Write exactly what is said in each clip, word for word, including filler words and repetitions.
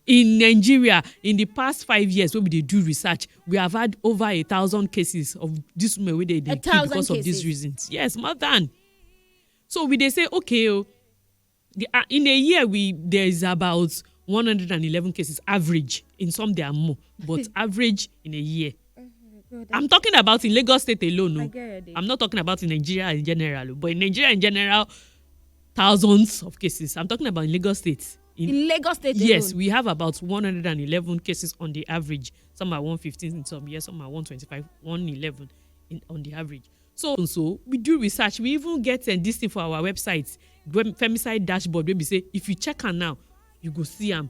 In Nigeria, in the past five years, when we dey do research, we have had over a thousand cases of this women wey dey dey kill because of these reasons. Yes, more than. So we dey say, okay, oh, the, uh, in a year, we there is about one hundred and eleven cases average. In some, there are more, but average in a year. I'm talking about in Lagos State alone. No, I'm not talking about in Nigeria in general, but in Nigeria in general, thousands of cases. I'm talking about in Lagos State. In Lagos State, yes, we have about one hundred and eleven cases on the average. Some are one fifteen in some years, some are one twenty-five, one eleven in, on the average. So, so we do research. We even get, uh, this thing for our website, Gwen-, femicide dashboard, where we say, if you check am now, you go see am.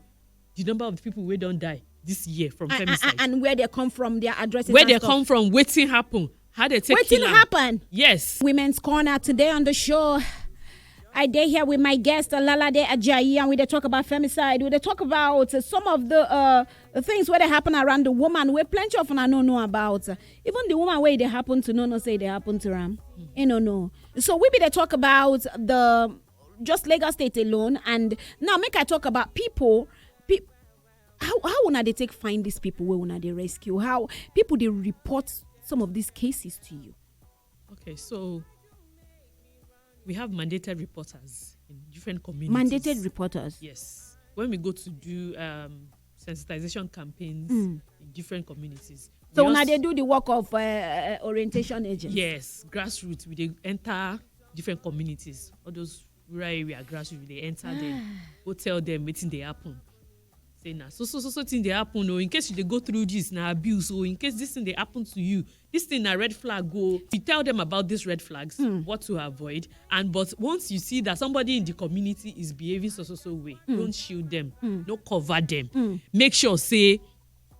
The number of people wey don die this year from femicide. And where they come from, their addresses. Where they come from, wetin happen, how they take kill am. Wetin happen? Yes. Women's Corner today on the show. I dey here with my guest, Lalade Ajayi, and we dey talk about femicide. We dey talk about, uh, some of the, uh, things wey dey happen around the woman wey plenty of una no know about. Even the woman wey dey happen to no know say e dey happen to am. E no know. So we be dey talk about the, just Lagos State alone, and now make I talk about people. Pe- how how una dey take find these people wey una dey rescue? How people dey report some of these cases to you? Okay, so we have mandated reporters in different communities. Mandated reporters. Yes. When we go to do, um, sensitization campaigns in different communities. So una dey do the work of, uh, uh, orientation agents? Yes, grassroots. We dey enter different communities. All those rural area grassroots, we dey enter them. Go tell them wetin dey happen. Say na so, so, so, so thing dey happen. Oh, in case you dey go through this, na abuse. Oh, in case this thing dey happen to you, this thing na red flag. Go, you tell them about these red flags, what to avoid. And but once you see that somebody in the community is behaving so, so, so way, don't shield them, don't cover them. Make sure say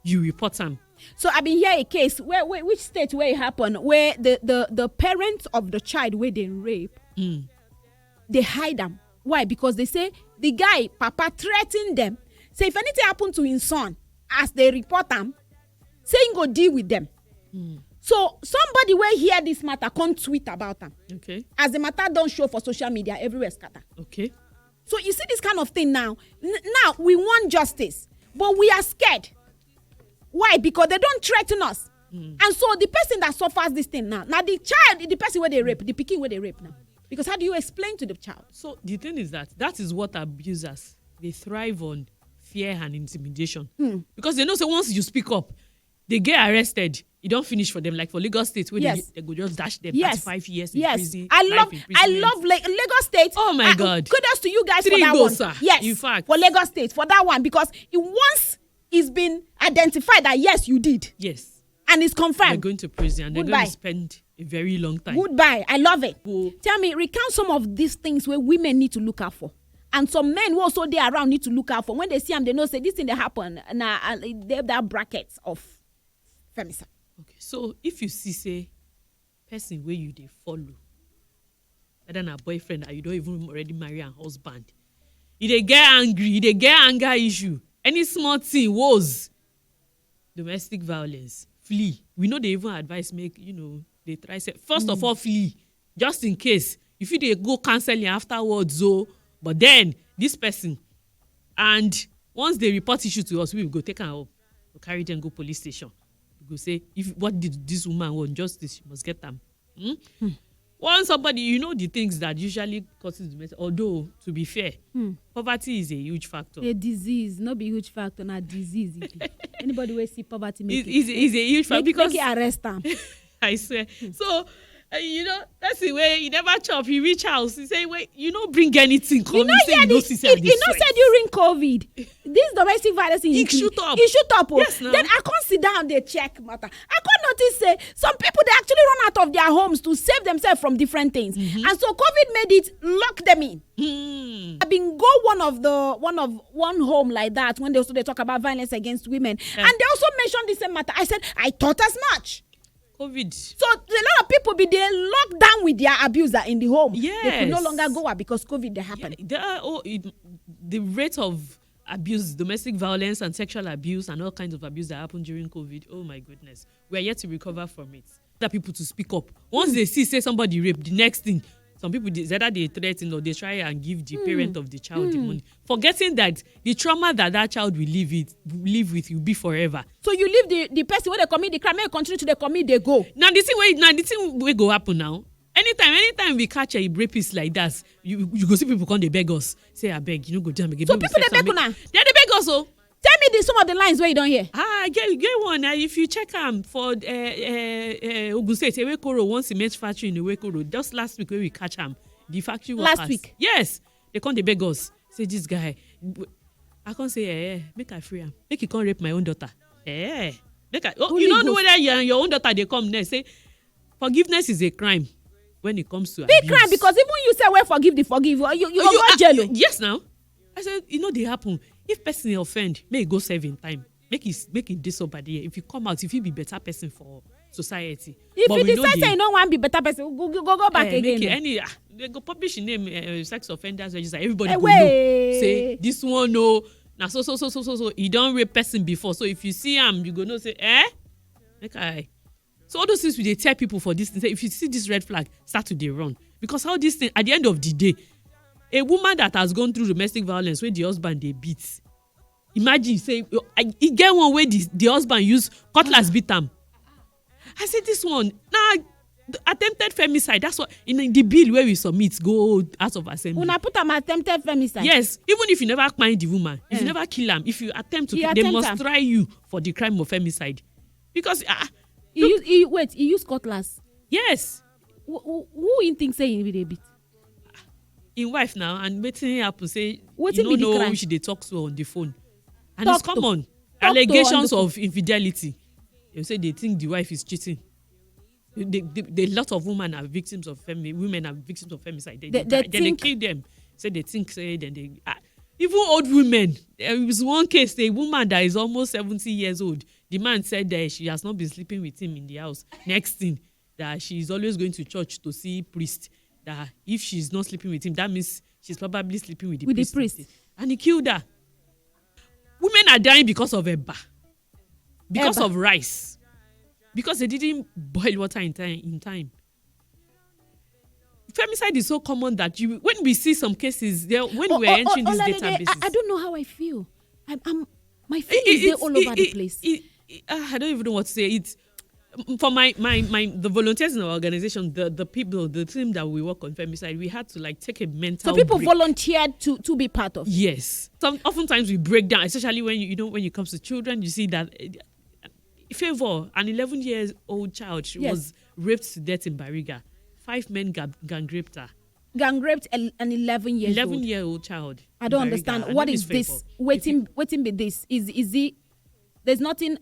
you report am. So I been hear a case where, where which state where it happened, where the, the, the parents of the child where they rape, they hide them. Why? Because they say the guy, papa, threatened them. Say if anything happened to his son, as they report them, say he go deal with them. So somebody wey hear this matter come tweet about am. Okay. As the matter don show for social media, everywhere scatter. Okay. So you see this kind of thing now. N- now we want justice, but we are scared. Why? Because they don't threaten us. And so the person that suffers this thing now, now the child, the person where they rape, the pikin where they rape now. Because how do you explain to the child? So the thing is that that is what abusers, they thrive on, fear and intimidation. Because they know say once you speak up, they get arrested. You don't finish for them. Like for Lagos State, where they, they go just dash them thirty-five years in prison. I love, I love Lagos State. Oh my God! Kudos to you guys for that one. Yes, in fact, for Lagos State, for that one, because it once it's been identified that yes, you did. Yes. And it's confirmed. They're going to prison and they're going to spend a very long time. Goodbye. I love it. Tell me, recount some of these things where women need to look out for. And some men who also they around need to look out for. When they see them, they know say this thing that happen. Now, uh, they have that brackets of femicide. Okay, so if you see say person where you they follow, whether na boyfriend or you don't even already marry a husband, you they get angry, you they get anger issue. Any small thing, woes, domestic violence, flee. We know they even advise make, you know, they try say, first of all, flee. Just in case. If you they go counseling afterwards, oh, but then this person, and once they report issue to us, we will go take am up. We carry them go police station. We go say, if what did this woman want? Justice, she must get them. Hmm? Once somebody, you know the things that usually causes the mess. Although, to be fair, poverty is a huge factor. A disease, not be huge factor, na disease. Anybody wey see poverty, make it is a huge factor because make it arrest am. I swear. So, uh, you know, that's the way you never chop. You reach house, you say, wait, you no bring anything come. You know, say you no see say you know say during COVID, this domestic violence thing, it shoot up. It shoot up. Oh. Yes, then I can't sit down, they check matter. I can't notice say some people they actually run out of their homes to save themselves from different things. And so COVID made it lock them in. I've been go one of the one of one home like that when they also they talk about violence against women. And they also mentioned the same matter. I said, I thought as much. COVID. So a lot of people be they locked down with their abuser in the home. Yes. They could no longer go out because COVID they happened. Yeah, there are, oh, it, the rate of abuse, domestic violence and sexual abuse and all kinds of abuse that happened during COVID. Oh my goodness. We are yet to recover from it. Other people to speak up. Once they see say somebody rape, the next thing, Some people dey, is either they threaten or they try and give the parent of the child the money, forgetting that the trauma that that child will live it live with will be forever. So you leave the the person wey dey commit the crime, make e continue to dey commit, dey go. Na the thing wey na the thing wey go happen now. Anytime anytime we catch a rapist like that, you you go see people come dey beg us, say, "Abeg, you no go do am again." So make we people dey success beg am, una? Make- Dem dey beg us o. Tell me the some of the lines wey you don hear. Ah, I get get one. Uh, if you check am for uh, uh, uh, Ogun State, Ewekoro, one cement factory in Ewekoro, just last week wey we catch am, the factory workers. Last week? Yes, they come dey beg us, say, "This guy," I come say, "Eh, eh, make I free am, make he come rape my own daughter." Eh, make I, oh, you don't know whether your, your own daughter dey come next. Say, forgiveness is a crime when it comes to big crime, because even you say wey forgive the forgive, you you go jail o. Yes, now. I said, "E no dey happen. If person offend, make e go serve im time, make e make e dey sober there. If you come out, if you be better person for society." If you decide say you no wan be better person, go go go back again. Any ah, they go publish im name, uh, sex offenders register, everybody go know say this one, no, na so so so so so so e don rape person before. So if you see am, you go know say, eh, make I. So all those things we dey tell people for this thing, say if you see this red flag, start to dey run, because how this thing, at the end of the day, a woman that has gone through domestic violence wey the husband dey beat, imagine say, e get one wey the the husband use cutlass beat am. I say this one na attempted femicide. That's what in the bill wey we submit go House of Assembly. Una put am attempted femicide? Yes, even if you never kpai the woman, if you never kill am, if you attempt to kill, they must try you for the crime of femicide. Because ah, he use he wait he use cutlass? Yes. Who who him think say he be dey beat? Him wife now, and wetin happen say wetin be the crime? She dey talk to on the phone, and it's common. Allegations of infidelity. They say they think the wife is cheating. They, they, they, a lot of women are victims of femi women are victims of femicide. They, they, they, they, they kill them. Say they think say then they ah, even old women. There is one case, a woman that is almost seventy years old. The man said that she has not been sleeping with him in the house. Next thing, that she is always going to church to see priest. That if she's not sleeping with him, that means she's probably sleeping with the priest. And he killed her. Women are dying because of eba, because of rice, because they didn't boil water in time. In time. Femicide is so common that you, when we see some cases, there when we're entering this databases, I don't know how I feel. I'm, I'm my feelings dey all over the place. Ah, I don't even know what to say. It's for my my my the volunteers in our organization, the the people, the team that we work on femicide, we had to like take a mental. So people volunteered to to be part of. Yes. Some oftentimes we break down, especially when you, you know when it comes to children, you see that uh, favor an eleven years old child, she was raped to death in Bariga. Five men gang raped her. Gang raped an eleven years old. Eleven year old child. I don't understand. What is this? Waiting, waiting be this. Is is it? There's nothing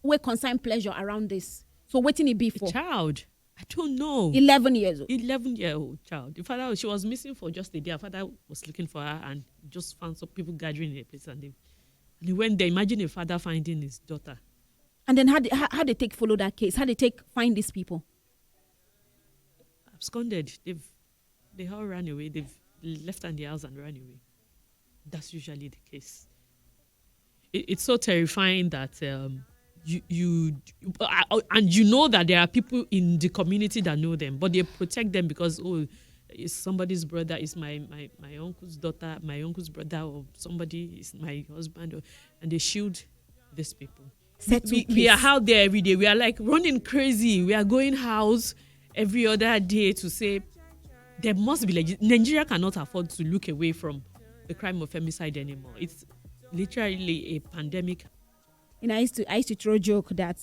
wey concern pleasure around this. So wetin e be for? Child. I don't know. Eleven years old. Eleven year old child. The father, she was missing for just a day. Her father was looking for her and just found some people gathering in a place, and they and he went there. Imagine a father finding his daughter. And then how they, how, how they take follow that case? How they take find these people? Absconded. They've they all ran away. They've left and the house and ran away. That's usually the case. It, it's so terrifying that um, you you uh, uh, and you know that there are people in the community that know them, but they protect them because, oh, it's somebody's brother, it's my my my uncle's daughter, my uncle's brother, or somebody is my husband, or, and they shield these people. We, we, we are out there every day. We are like running crazy. We are going house every other day to say there must be legit. Nigeria cannot afford to look away from the crime of femicide anymore. It's literally a pandemic. And I used to I used to throw joke that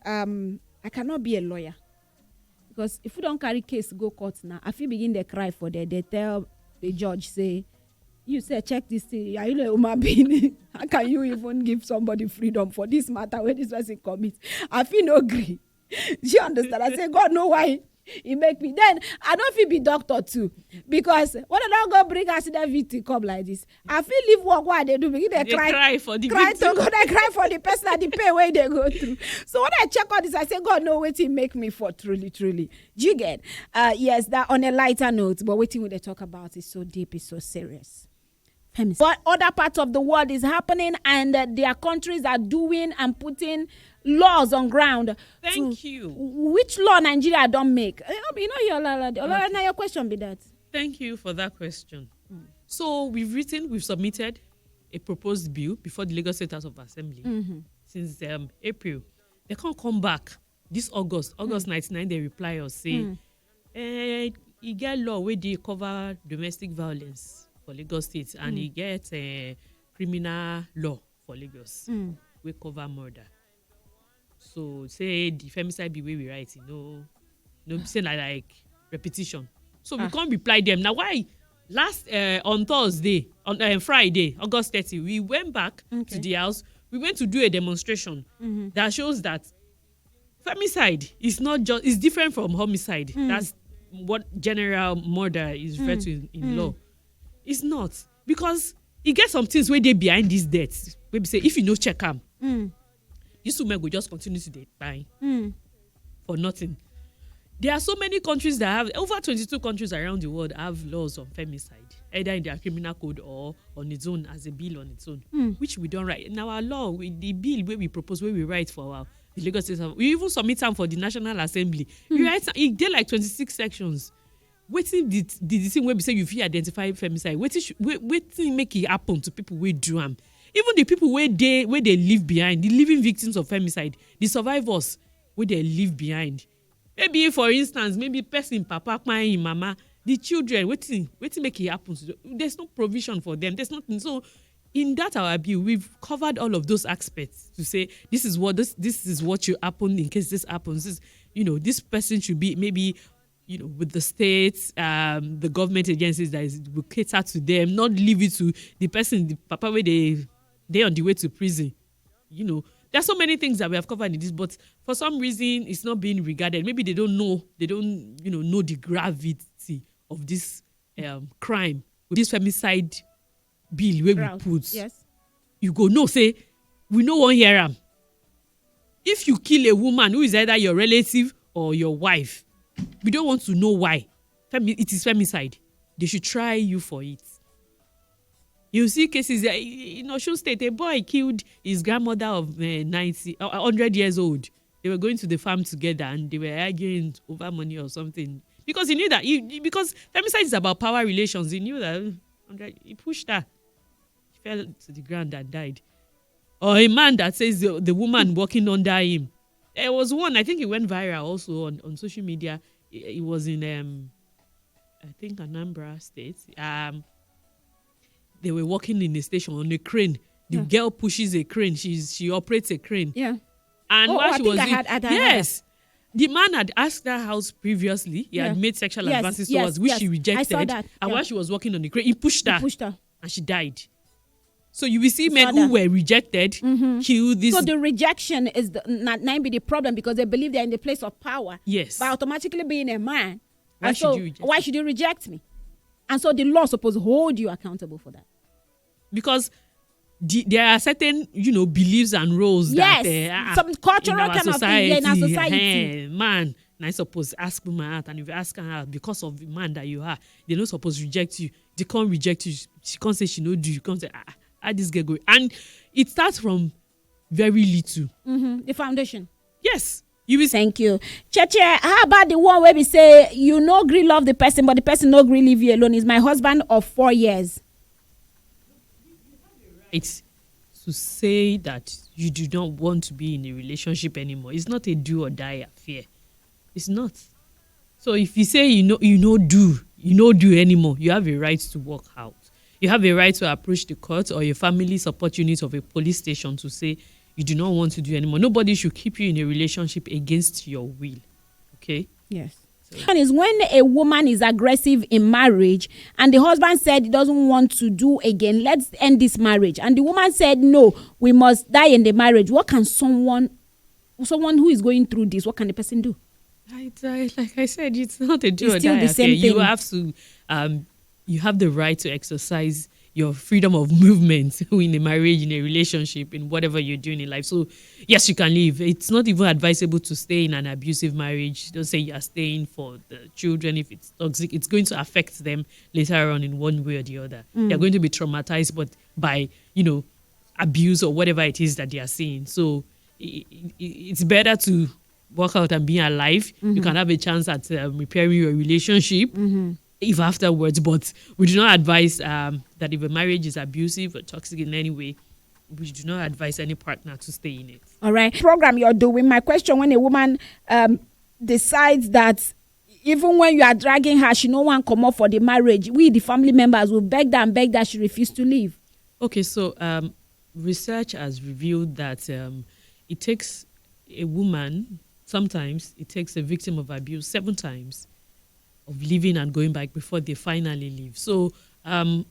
um I cannot be a lawyer, because if you don't carry case go court now, I feel begin they cry for there. They tell the judge say, "You say check this thing. Are you a human being? How can you even give somebody freedom for this matter where this person commit?" I feel no agree. Do you understand? I say, "God know why he make me." Then I don't feel be doctor too, because when I don't go bring accident victim come like this, I feel leave work what they do begin they cry, cry for the cry victim. To go they cry for the person at the pay where they go through. So when I check all this, I say, "God know what he make me for truly, truly." Do you get? Uh, yes, that on a lighter note, but waiting when they talk about is so deep, it's so serious. Femicide. But other parts of the world is happening, and uh, their countries are doing and putting laws on ground. Thank to you. Which law Nigeria don't make? You know, you know, your, your, your, Okay. Now your question be that. Thank you for that question. So we've written, we've submitted a proposed bill before the Lagos State House of Assembly Mm-hmm. since um, April. They can't come back this August. August Mm. ninety-nine, they reply us, say, Mm. eh, e get law wey dey cover domestic violence for Lagos State, and Mm. e get eh, criminal law for Lagos Mm. wey cover murder. So say the femicide bill wey we write, you know, no be say na like repetition. So we Ah. Can't reply them. Now why? Last uh, on Thursday, on uh, Friday, August thirty, we went back Okay. To the house. We went to do a demonstration Mm-hmm. That shows that femicide is not just, it's different from homicide. Mm. That's what general murder is referred Mm. To in, in Mm. Law. It's not, because e get some things wey dey behind this death. Wey be say if you no check am, Mm. These women go just continue to dey kpai Mm. For nothing. There are so many countries that have, over twenty-two countries around the world have laws on femicide, either in their criminal code or on its own as a bill on its own, Mm. Which we don't write. In our law, we, the bill wey we propose, wey we write for our the Lagos State, we even submit am for the National Assembly. We Mm. Write am, e dey like twenty-six sections. Wetin the the the thing wey be say you fit identify femicide? Wetin sh- wait, wetin make e happen to people wey do am? Even the people wey dey wey dey leave behind, the living victims of femicide, the survivors wey dey leave behind. Maybe for instance, maybe person papa kpai im mama, the children, wetin wetin make e happen to them? There's no provision for them. There's nothing. So in that our bill, we've covered all of those aspects to say this is what this this is what should happen in case this happens. This, you know, this person should be maybe, you know, with the states, um, the government agencies that is, will cater to them, not leave it to the person, the papa where they they on the way to prison. You know, there's so many things that we have covered in this, but for some reason, it's not being regarded. Maybe they don't know, they don't, you know, know the gravity of this um, crime. With this femicide bill where we Ground. Put, Yes. You go know say we no wan hear am. If you kill a woman who is either your relative or your wife, we don't want to know why. Femi, it is femicide. They should try you for it. You see cases uh, in Osun State, a boy killed his grandmother of uh, ninety, uh, hundred years old. They were going to the farm together and they were arguing over money or something. Because he knew that, he, because femicide is about power relations. He knew that uh, hundred, he pushed her. She fell to the ground and died. Or a man that says the, the woman walking under him. There was one, I think it went viral also on, on social media. It, it was in, um, I think, Anambra State. Um, they were working in a station on a crane. The Yeah. Girl pushes a crane. She's, she operates a crane. Yeah. And Oh, while oh, I she think was I doing- had- I had- I had yes. The man had asked her house previously. He had Yeah. made sexual Yes, advances yes, towards, which yes. She I saw rejected. That. And Yeah. While she was walking on the crane, he pushed He her. Pushed her. And she died. So you will see I men saw who that. Were rejected Mm-hmm. Kill this. So the rejection is the, not, not be the problem because they believe they're in the place of power. Yes. By automatically being a man. Why And should so, you reject why me? Should you reject me? And so the law supposed to hold you accountable for that. Because the, there are certain, you know, beliefs and rules yes, that uh, some cultural in our kind society, of thing yeah, in our society. Hey, man, I suppose ask my out, and if you ask her out because of the man that you are, they don't suppose reject you. They can't reject you. She can't say she no do. You can't say ah, ah, ah this girl go. And it starts from very little. Mm-hmm. The foundation. Yes. You will thank you. Cheche, how about the one where we say you no gree love the person, but the person no gree leave you alone? Is my husband of four years. It's to say that you do not want to be in a relationship anymore. It's not a do or die affair. It's not. So if you say you know you know do you know do anymore, you have a right to walk out. You have a right to approach the court or a family support unit of a police station to say you do not want to do anymore. Nobody should keep you in a relationship against your will. Okay? Yes. So, and is when a woman is aggressive in marriage and the husband said he doesn't want to do again, let's end this marriage. And the woman said, no, we must die in the marriage. What can someone someone who is going through this, what can the person do? I, I, like I said, it's not a do it's or still die the same thing. You have to, um, you have the right to exercise your freedom of movement in a marriage, in a relationship, in whatever you're doing in life. So yes, you can leave. It's not even advisable to stay in an abusive marriage. Don't say you are staying for the children. If it's toxic, it's going to affect them later on in one way or the other. They're going to be traumatized, but by, you know, abuse or whatever it is that they are seeing. So i- i- it's better to walk out and be alive. You can have a chance at um, repairing your relationship if afterwards. But we do not advise um, that if a marriage is abusive or toxic in any way, we do not advise any partner to stay in it. All right. Program you're doing. My question: when a woman um, decides that even when you are dragging her, she no wan comot for the marriage, we, the family members, will beg that and beg that she refuse to leave. Okay, so um, research has revealed that um, it takes a woman, sometimes it takes a victim of abuse seven times of leaving and going back before they finally leave. So um,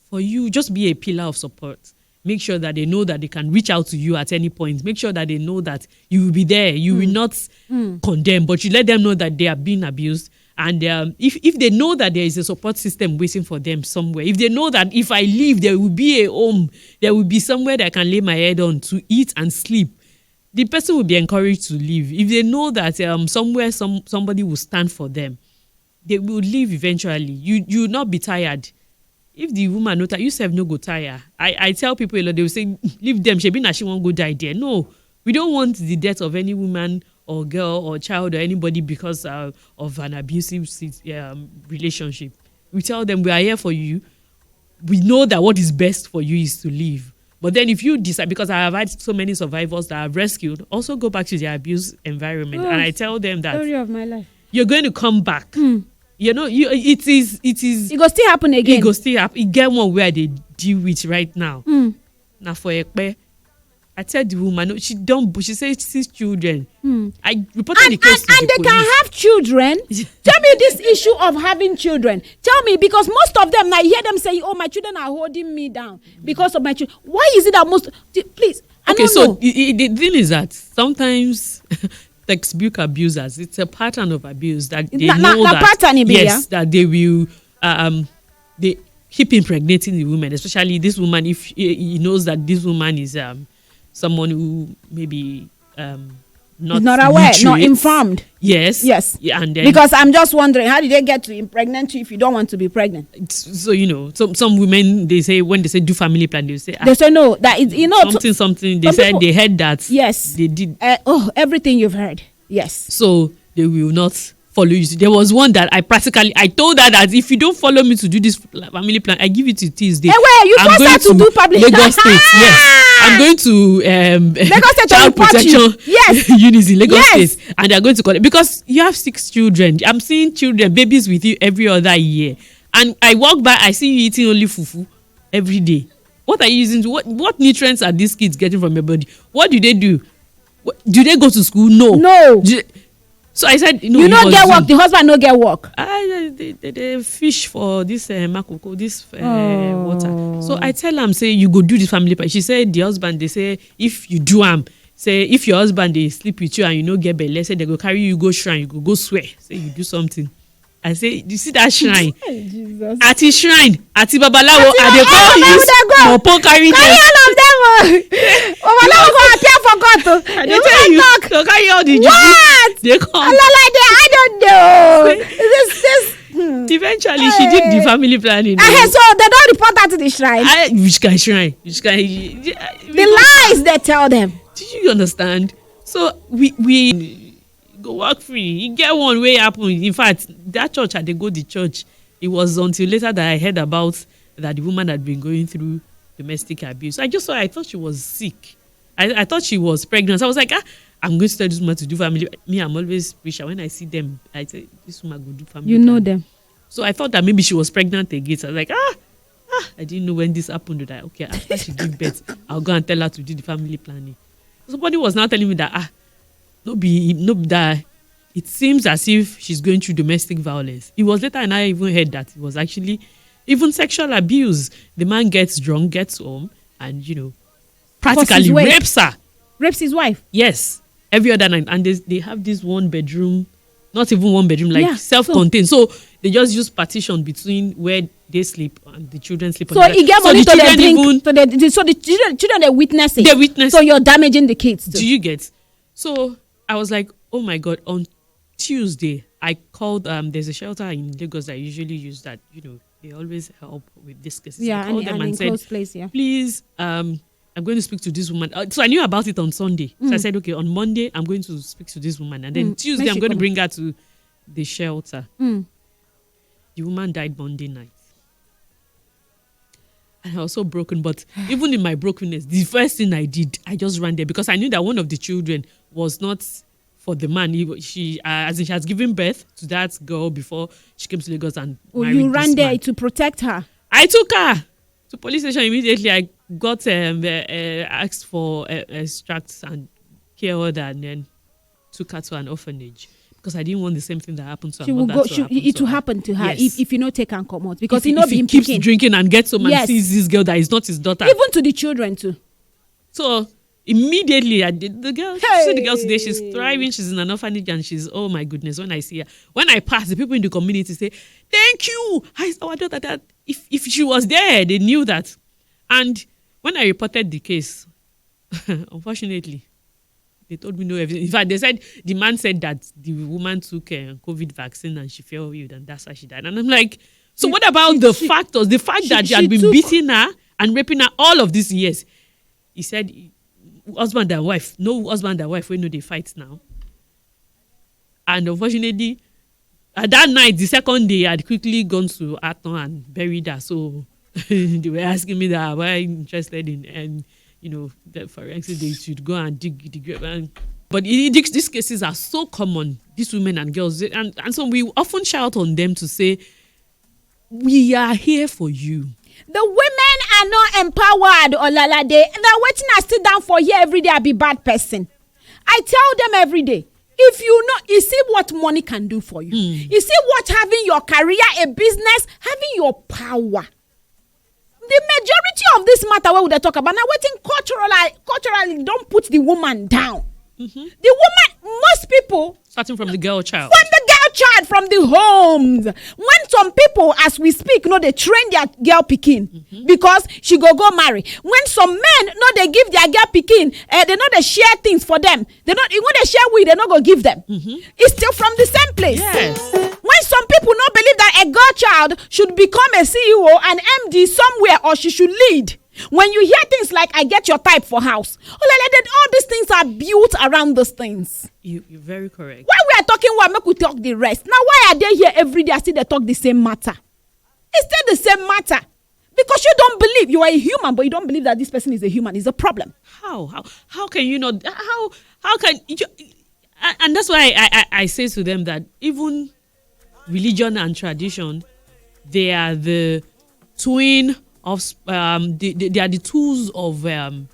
for you, just be a pillar of support. Make sure that they know that they can reach out to you at any point. Make sure that they know that you will be there. You will not condemn, but you let them know that they are being abused. And um, if, if they know that there is a support system waiting for them somewhere, if they know that if I leave, there will be a home, there will be somewhere that I can lay my head on to eat and sleep, the person will be encouraged to leave. If they know that um, somewhere some somebody will stand for them, they will leave eventually. You you will not be tired. If the woman no tire, you sef no go tire. I I tell people a lot. They will say, "Leave them. Shebi na she wan go die there." No, we don't want the death of any woman or girl or child or anybody because uh, of an abusive sit- um, relationship. We tell them, "We are here for you. We know that what is best for you is to leave." But then if you decide, because I have had so many survivors that I've rescued also go back to their abuse environment, and I tell them that Story of my life. You're going to come back. You know, you it is it is It go still happen again. It go still happen. It get one where they deal with right now. Now for Ekpe, I tell the woman, no, she don't. She says six children. I reported and, the case and, to and the they can police. Have children. Tell me this issue of having children. Tell me, because most of them now, you hear them say, "Oh, my children are holding me down because of my children." Why is it that most? Please, I Okay, don't so know. I- I- the thing is that sometimes textbook abusers, it's a pattern of abuse that they Na- na- know na that pattern e be, yes, that they will um they keep impregnating the woman, especially this woman if he, he knows that this woman is um someone who maybe um not Not aware, not literate. Informed. Yes. Yes. Yeah, and then Because I'm just wondering, how did they get to impregnate you if you don't want to be pregnant? So you know, some some women, they say, when they say do family plan, they say, ah, They say no. That is, you know, to- something something. They some said people- they heard that. Yes. They did. Uh, oh, everything you've heard. Yes. So they will not follow you. There was one that I practically I told her that if you don't follow me to do this family plan, I give it to Tuesday. Eh, well, you I'm forced going her to to do public Lagos State. Yes, I'm going to um, Lagos State to child report you. protection Yes. unit in Lagos Yes. State, and they're going to collect because you have six children. I'm seeing children, babies with you every other year, and I walk by, I see you eating only fufu every day. What are you using? To, what what nutrients are these kids getting from your body? What do they do? What, do they go to school? No. No. Do- so I said, no, You it no was get you. Work. The husband no get work. Ah, they, they, they fish for this uh, makoko, this uh, Oh. Water. So I tell am say you go do this family plan. She said the husband, they say if you do am, say if your husband they sleep with you and you no get belle, say they go carry you go shrine, you go go swear, say you do something. I say, you see that shrine? Jesus. At his shrine, at his babalawo, I dey All call of them you dey go. mopo carry Carry them. All of them. Oh. Babalawo go appear for court. Oh. I dey tell you, go carry all the juju. What? They come. Alala dey, I don't know. This this. Hmm. Eventually, she did the family planning. Uh, so they don't report that to the shrine. I, which kind shrine? Which kind? The lies they tell them. Do you understand? So we we go work free. You get one way happen. In fact, that church, I dey go the church. It was until later that I heard about that the woman had been going through domestic abuse. I just saw. I thought she was sick. I, I thought she was pregnant. So I was like, ah, I'm going to tell this woman to do family. Me, I'm always preacher. When I see them, I say this woman go do family. You know planning. Them. So I thought that maybe she was pregnant again. So I was like, ah, ah, I didn't know when this happened. That okay, after she gave birth, I'll go and tell her to do the family planning. Somebody was now telling me that ah, no be no be that. It seems as if she's going through domestic violence. It was later and I even heard that it was actually even sexual abuse. The man gets drunk, gets home, and you know, practically way. Rapes her. Rapes his wife. Yes, every other night, and they they have this one bedroom, not even one bedroom, like Yeah, self-contained. So They just use partition between where they sleep and the children sleep. So on the other. E get money to dey drink. Even, to the, so the children, children dey witness it. They witness. So you're damaging the kids too. Do you get? So I was like, oh my God. On Tuesday, I called. Um, there's a shelter in Lagos that I usually use that, you know, they always help with these cases. Yeah, I called and, them and, and said, place, yeah. Please, um, I'm going to speak to this woman. Uh, so I knew about it on Sunday. So mm. I said, okay, on Monday, I'm going to speak to this woman. And then mm. Tuesday, I'm going to bring her to the shelter. Mm. The woman died Monday night. And I was so broken. But even in my brokenness, the first thing I did, I just ran there because I knew that one of the children was not for the man. He, she, uh, as in, she has given birth to that girl before she came to Lagos and oh, married you ran there man. To protect her. I took her to police station immediately. I got um, uh, uh, asked for uh, extracts and care order, and then took her to an orphanage because I didn't want the same thing that happened to she her mother. Go, to she, happen it to will happen to her yes. if, if you know take and come out because if, he know if he keeps picking. Drinking and gets home yes. And sees this girl that is not his daughter. Even to the children too. So immediately, I did, the girl, hey. See the girl today, she's thriving, she's in an orphanage, and she's, oh my goodness, when I see her, when I pass, the people in the community say, thank you, how is our daughter? That if, if she was there, they knew that. And when I reported the case, unfortunately, they told me no evidence. In fact, they said, the man said that the woman took uh, COVID vaccine and she fell ill, and that's why she died. And I'm like, so she, what about she, the she, factors? The fact she, that they had been took... Beating her and raping her all of these years. He said, husband and wife, no husband and wife, we know they fight now. And unfortunately, at that night, the second day, I had quickly gone to Aton and buried her. So they were asking me that, were I interested in, and you know, the forensic, they should go and dig the grave. And, but it, it, these cases are so common, these women and girls, and, and so we often shout on them to say, we are here for you. The women are not empowered, Olalade. Now, waiting, I sit down for here every day, I be bad person. I tell them every day, if you know, you see what money can do for you. Mm. You see what having your career, a business, having your power. The majority of this matter where would I talk about now? Waiting culturally, culturally don't put the woman down. Mm-hmm. The woman, most people starting from the girl child. From the girl child, from the homes. When some people, as we speak, you know, they train their girl picking mm-hmm. Because she go go marry. When some men, you know, they give their girl picking, uh, eh, they know they share things for them. They know when they share weed, they not go give them. Mm-hmm. It's still from the same place. Yes. When some people not believe that a girl child should become a C E O, an M D somewhere, or she should lead. When you hear things like I get your type for house, all these things are built around these things. You, you're very correct. Why we are talking one, make we talk the rest. Now, why are they here every day? I see they talk the same matter. It's still the same matter. Because you don't believe, you are a human, but you don't believe that this person is a human. It's a problem. How? How? How can you not? How? How can you? And that's why I, I, I say to them that even religion and tradition, they are the twin of um, they, they are the tools of um,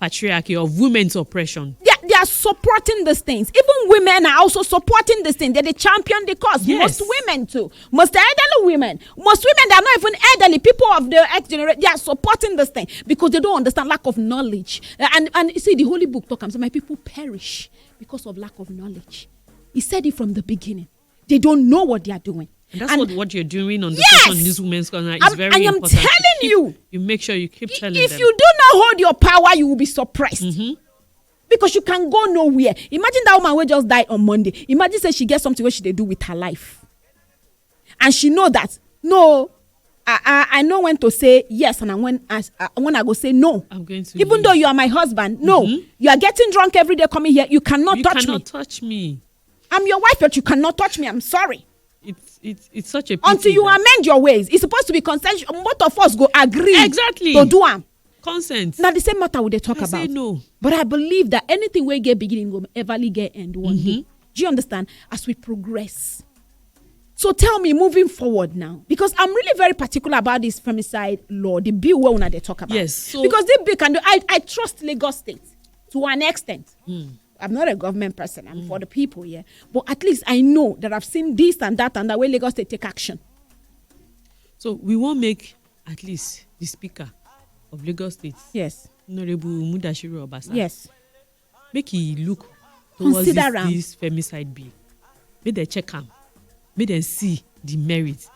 patriarchy, of women's oppression. They are, they are supporting these things. Even women are also supporting this thing. They're the champion the cause. Yes. Most women too. Most elderly women. Most women that are not even elderly. People of the X generation, they are supporting this thing because they don't understand lack of knowledge. Uh, and and you see, the holy book talk and say, my people perish because of lack of knowledge. He said it from the beginning. They don't know what they are doing. And that's and what, what you're doing on the yes! On this women's corner is I'm, very I am important. Telling you, you make sure you keep telling if them. If you do not hold your power, you will be suppressed. Mm-hmm. Because you can go nowhere. Imagine that woman who just died on Monday. Imagine say she gets something where she they do with her life. And she know that, no, I, I, I know when to say yes and I when I, I, when I go say no. I'm going to even leave. Though you are my husband, no. Mm-hmm. You are getting drunk every day coming here. You cannot you touch cannot me. Touch me. I'm your wife, but you cannot touch me. I'm sorry. It's it's it's such a pity. Until you amend your ways. It's supposed to be consensual. Both of us go agree exactly. To do am. Consent. Now the same matter we dey talk I about. Say no. But I believe that anything we get beginning will everly get end one mm-hmm. Day. Do you understand? As we progress. So tell me, moving forward now, because I'm really very particular about this femicide law, the bill where una dey talk about. Yes. So because this bill can do, I, I trust Lagos State to an extent. Mm. I'm not a government person. I'm mm. For the people here. But at least I know that I've seen this and that and that way Lagos State take action. So we won't make at least the speaker of Lagos State. Yes. Honorable Mudashiru Obasa. Yes. Make he look towards this, this femicide bill. Make they check am. Make they see. the merit.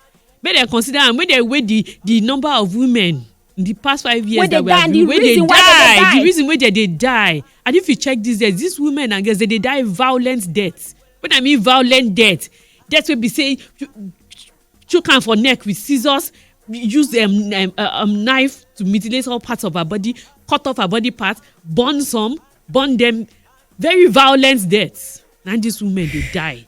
Make dem consider am, make dem weigh the the number of women in the past five years Wey dey that we die have and been the wey dey reason why dem dey die, die. The reason wey dem dey die. And if you check these days, these women and girls, they dey die violent death. When I mean violent death, death wey be say you choke am for neck with scissors, use um, um, uh, um, knife to mutilate all parts of her body, cut off her body parts, burn some, burn them. Very violent death. And these women dey die.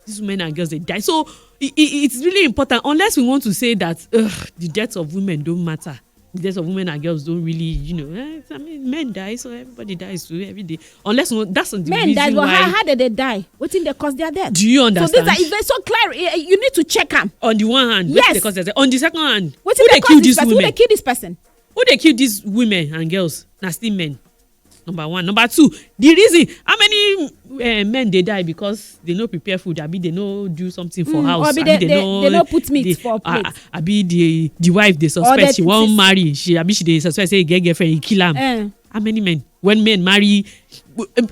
These women and girls dey die. So it, it, it's really important, unless we want to say that ugh, the death of women don't matter. The death of women and girls don't really, you know. Eh, I mean, men die, so everybody dies too every day. Unless we want, that's the Men reason die, but why. How, how did they die? Wetin dey cause their death? Do you So understand? These are, if they so clear, eh, eh, you need to check am. On the one hand, Yes. Wetin dey cause their death? On the second hand, Wetin who dey dey cause kill this these person? Who women? dey kill this person? Who dey kill these women and girls? Na still men. Number one. Number two, the reason how many uh, men dey die because they no prepare food, abi they no do something for Mm, house, or be abi they- they- they no put meat they- for ah, plate. Abi the the wife dey Or suspect they she wan sis- marry, she abi she dey suspect say e get girlfriend, e kill am. Eh. How many men? When men marry,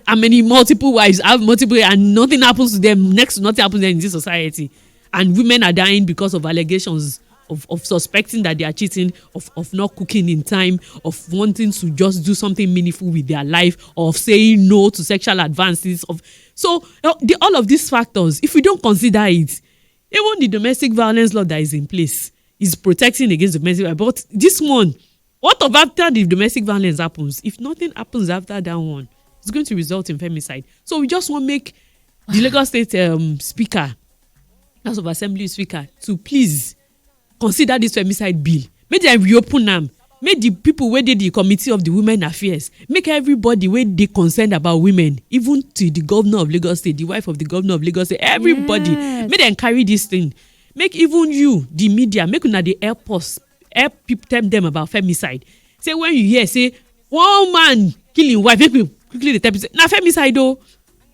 how many multiple wives have multiple and nothing happens to them, next to nothing happens to them in this society, and women are dying because of allegations of, of suspecting that they are cheating, of, of not cooking in time, of wanting to just do something meaningful with their life, of saying no to sexual advances. Of so uh, the, all of these factors, if we don't consider it, even the domestic violence law that is in place is protecting against domestic violence. But this one, what of after the domestic violence happens? If nothing happens after that one, it's going to result in femicide. So we just want to make the Lagos State um, speaker, House of Assembly speaker, to please consider this femicide bill. Make dem reopen am. Make the people wey dey the committee of the women affairs, make everybody wey dey concerned about women, even to the governor of Lagos State, the wife of the governor of Lagos State, everybody, Yes. Make dem carry this thing. Make even you, the media, make una dey help us, help people tell them about femicide. Say when you hear say one man kill him wife, make we quickly dey tell people say na femicide o.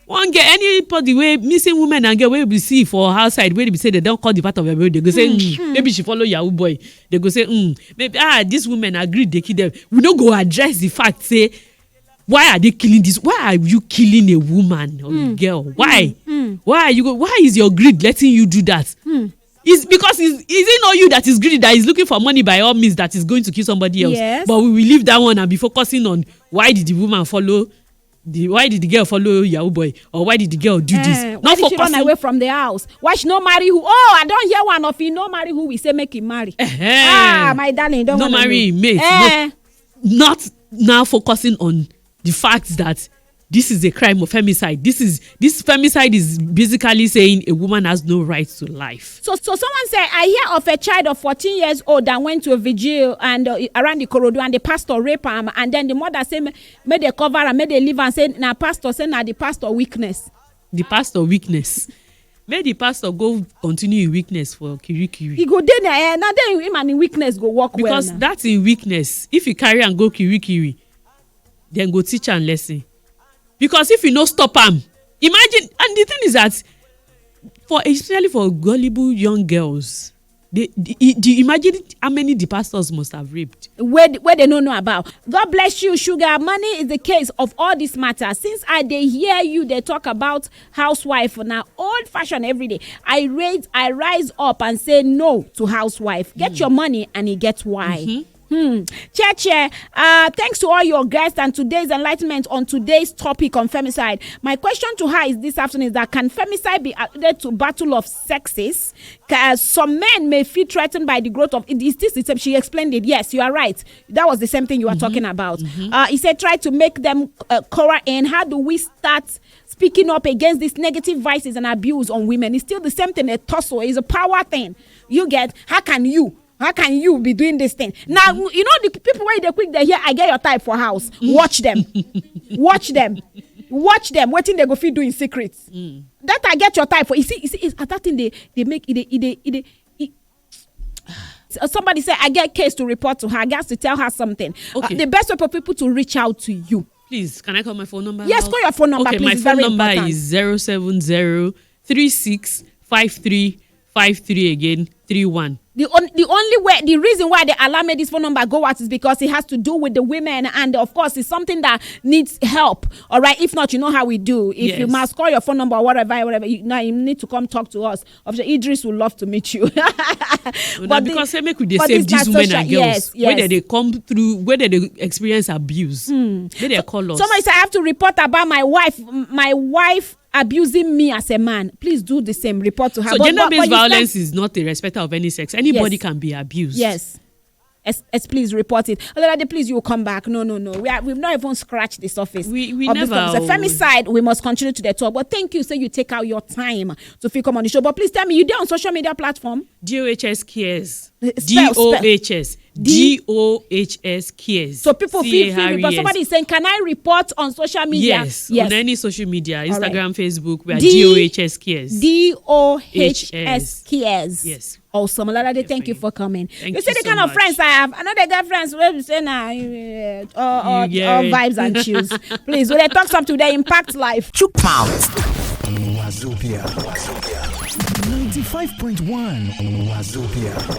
One girl, anybody wey missing women and girl wey we see for outside, wey be say they don call the part of their body, they go say mm, maybe she follow yahoo boy. They go say mm, maybe ah this woman agreed they kill them. We no go address the fact say why are they killing this? Why are you killing a woman or a girl? Why? Why are you? Go, why is your greed letting you do that? Is because is is it not you that is greedy, that is looking for money by all means, that is going to kill somebody else? Yes. But we will leave that one and be focusing on why did the woman follow the why did the girl follow yahoo boy, or why did the girl do this? Eh, why did she run away from the house? Why she no marry who? Oh, I don hear one of you no marry who we say make him marry. Ah, my darling, you don't No wanna marry know. Him mate. Eh. No, not now focusing on the fact that this is a crime of femicide. This is this femicide is basically saying a woman has no right to life. So, so someone say I hear of a child of fourteen years old that went to a vigil and uh, around the Korodu, and the pastor rape am, and then the mother say make they cover am, make they leave am, say na pastor, say na the pastor weakness. The pastor weakness. Make the pastor go continue in weakness for kirikiri. He go dey there, eh, na there him and him weakness go work well. Because Now. That's in weakness. If you carry and go kirikiri, then go teach am lesson. Because if you no stop am, imagine. And the thing is that for especially for gullible young girls, the, the, the imagine how many the pastors must have raped. Where, where they no know about. God bless you, Sugar. Money is the case of all this matter. Since I dey hear you, they talk about housewife now. Old fashioned every day. I raise, I rise up and say no to housewife. Get your money and you get why. Hmm. Chair, chair. Uh, thanks to all your guests and today's enlightenment on today's topic on femicide. My question to her is this afternoon is that can femicide be added to battle of sexes? Ca- some men may feel threatened by the growth of it. Is this the same? She explained it. Yes, you are right. That was the same thing you were talking about. Uh, he said, try to make them uh, cower in. How do we start speaking up against these negative vices and abuse on women? It's still the same thing. A tussle is a power thing. You get? How can you? How can you be doing this thing now? You know the people wey dey quick dey hear I get your type for house. Watch them, watch them, watch them. Wetin they go fit do in secret. That I get your type for. You see, you see, it's, that thing they they make it. They, it, they, it, they, it, So somebody said I get case to report to her. I got to tell her something. Uh, Okay. The best way for people to reach out to you. Please, can I call my phone number? Yes, out? Call your phone number, Okay, please. my It's phone very number important. Is zero seven zero three six five three five three, again three one. the, on, the only way, the reason why they allow me this phone number go out is because it has to do with the women, and of course, it's something that needs help. All right, if not, you know how we do. If you Yes. must call your phone number or whatever, whatever, you, now you need to come talk to us. Of course, Idris would love to meet you. Una because say make we dey but save this na these women social- and girls yes, wey yes. dem dey come through, wey dem dey experience abuse. Make dem call us. Somebody said, "I have to report about my wife. My wife abusing me as a man." Please do the same. Report to her. So But- gender-based but- but you violence spend- is not a respecter of any sex. Anybody Yes. can be abused. Yes. Yes, yes, please report it. Olade, please, you will come back. No, no, no. We are, we've not even scratched the surface. We- we of this never conversation. will. Femi side, we must continue to the talk. But thank you, say you take out your time to fit come on the show. But please tell me, you there on social media platform? D O H S cares. Spell, spell. D O H S. D- D O H S cares. So people feel free. But C A R E S. Somebody is saying, "Can I report on social media?" Yes, Yes. On any social media, All right. Instagram, Facebook, we are D- D O H S cares. D O H S cares. Yes. Awesome. Olade, Yes, thank you fine. for coming. Thank You see you the so kind of much. friends I have. I know they get friends where we say, "Nah, uh, all, all, Yeah. all vibes and chills." Please, when they talk something, they impact life. Chook mouth. Wazobia. ninety-five point one Wazobia.